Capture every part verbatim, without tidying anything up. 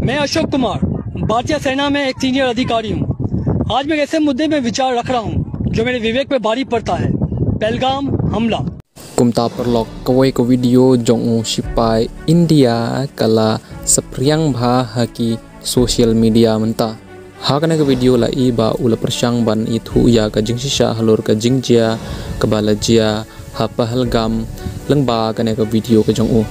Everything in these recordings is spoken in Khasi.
मैं अशोक कुमार, भारतीय सेना में एक सीनियर अधिकारी हूँ। आज मैं एक ऐसे मुद्दे में विचार रख रहा हूँ जो मेरे विवेक पे भारी पड़ता है, पहलगाम हमला। Kumta paralok, kawei ka video jong u sipai India ka la saphriang bha ha ki social media mynta. Ha kane ka video la i ba u la pyrshang ban ithuh ïa ka jingshisha halor ka jingjia kaba la jia ha Pahalgam lyngba kane ka video ka jong u.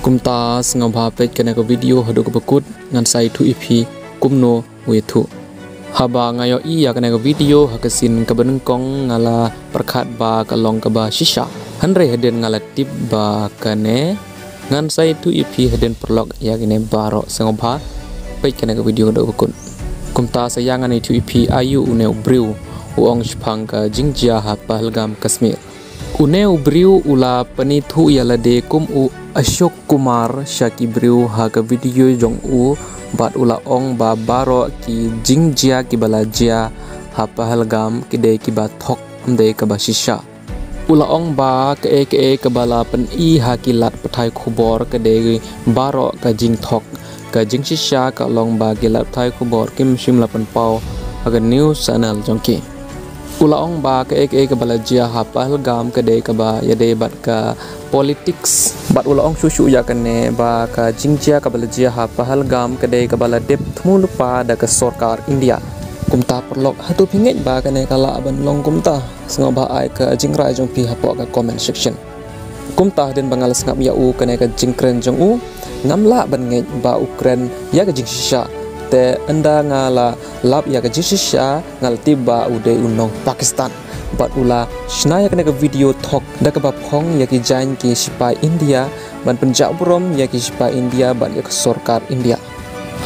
Kumta sngewbha peit kane ka video haduh kaba kut, ngan sa ithuh ïa phi kumno u ithuh. Haba nga ïohi ïa kane ka video ha ka sien kaba nyngkong, nga la pyrkhat ba ka long kaba shisha. Hynrei hadien nga la tip ba kane, ngan sa ithuh ïa phi hadien paralok ïa kine baroh. Sngewbha peit kane ka video haduh kaba kut. Kumta sa ïa ngan ithuh ïa phi aïu une u briew u ong shaphang ka jingjia ha Pahalgam, Kashmir. Une u briew u la pynithuh ïa lade kum u Ashok Kumar sha ki briew ha ka video jong u, bad u la ong ba baroh ki jingjia kiba la jia ha Pahalgam ki dei kiba thok, ym dei kaba shisha. U la ong ba kaei kaei kaba la pyni ha ki lad pathai khubor ka dei baroh ka jingthok. Ka jingshisha ka long ba ki lad pathai khubor kim shym la pynpaw ha ka news channel jong ki. U la ong ba kaei kaei kaba la jia ha Pahalgam ka dei kaba ïadei bad ka politics. Bad u la ong shuh shuh ïa kane ba ka jingjia kaba la jia ha Pahalgam ka dei kaba la dep thmu lypa da ka sorkar India. Kumta paralok, hato phi ngeit ba kane ka lah ban long kumta? Sngewbha ai ka jingrai jong phi hapoh ka comment section. Kumta hadien ba nga la sngap ïa u kane ka jingkren jong u, ngam lah ban ngeit ba u kren ïa ka jingshisha. Te ynda nga la lap ïa ka jingshisha, nga la tip ba u dei u nong Pakistan. Bad u la shna ïa kane ka video thok da kaba phong ïa ki jaiñ ki sipai India, ban pynjah burom ïa ki sipai India bad ïa ka sorkar India.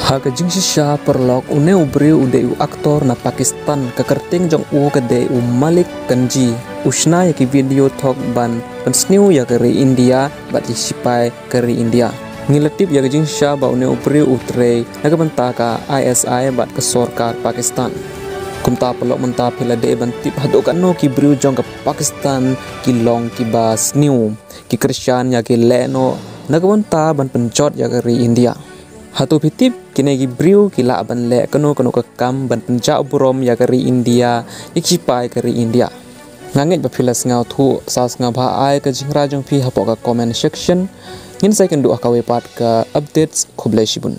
Ha ka jingshisha paralok, une u briew u dei u actor na Pakistan, ka kyrteng jong u ka dei u Malik Kanji. U shna ïa ki video thok ban pynsniew ïa ka ri India bad ki sipai ka ri India. Ngi la tip ïa ka jingshisha ba une u briew u trei na ka bynta ka I S I bad ka sorkar Pakistan. Kumta paralok, mynta phi la dei ban tip haduh katno ki briew jong ka Pakistan ki long kiba sniew, ki kyrshan ïa ki lehnoh na ka bynta ban pynjot ïa ka ri India. Hato phi tip kine ki briew ki lah ban leh kano kano ka kam ban pynjah burom ïa ka ri India, ïa ki sipai ka ri India? Nga ngeit ba phi la sngewthuh, sa sngewbha ai ka jingrai jong phi hapoh ka comment section. Ngin sa ïakynduh ha kawei pat ka updates. Khublei shibun.